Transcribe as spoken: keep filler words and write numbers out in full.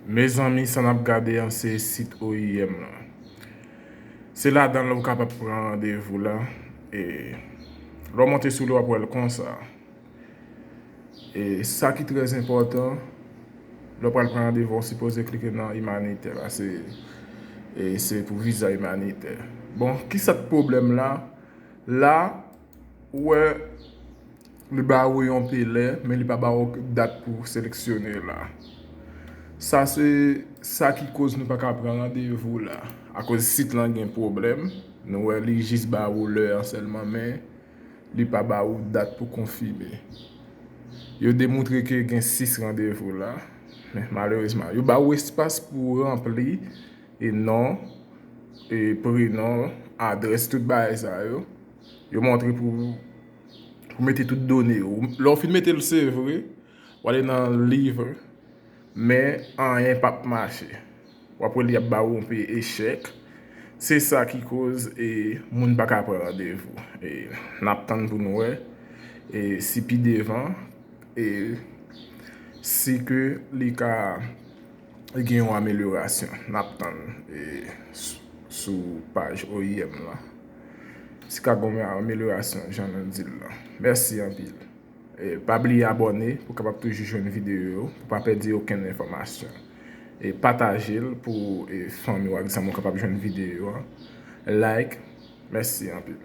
Mezanmi, sa n ap gade an se sit O I M lan. Se ladan l ou kapab pran randevou la. E lè w monte sou li, w ap wè l konsa. E sa ki trè enpòtan, lè w pral pran randevou, w sipoze klike nan imanitè. Paske e se pou viza imanitè. Bon, ki sa k pwoblèm la? La, ou wè, li ba ou yon pele, men li pa ba ou dat pou seleksyone la. Sa se sa ki koz nou pa ka pran randevou la. Akoz sit lan gen pwoblèm, nou wè li jis ba ou lè an sèlman, men li pa ba ou dat pou konfime. Yo demoutre ke gen sis randevou la, men malerezman, yo ba ou espas pou ranpli e non, e prenon, adrès, tout bagay sa yo. Yo montre pou, pou mete tout done yo. Lè w fin mete l, se vre, w ale nan live, men anyen p ap mache. W ap wè li ap ba ou yon peye echèk. Se sa ki koz e moun pa ka pran randevou. E n ap tann pou nou wè e si pi devan e si ke li ka gen yon amelyorasyon. N ap tann e s- sou paj O I M lan. Si ka gen yon amelyorasyon, jan nou di l lan. Mèsi anpil. E pa bliye abòne pou w kapab toujou jwenn videyo yo, pou w pa pèdi okenn enfòmasyon. E pataje l pou e fanmi w ak zanmi w kapab jwenn videyo an. Like, mèsi anpil.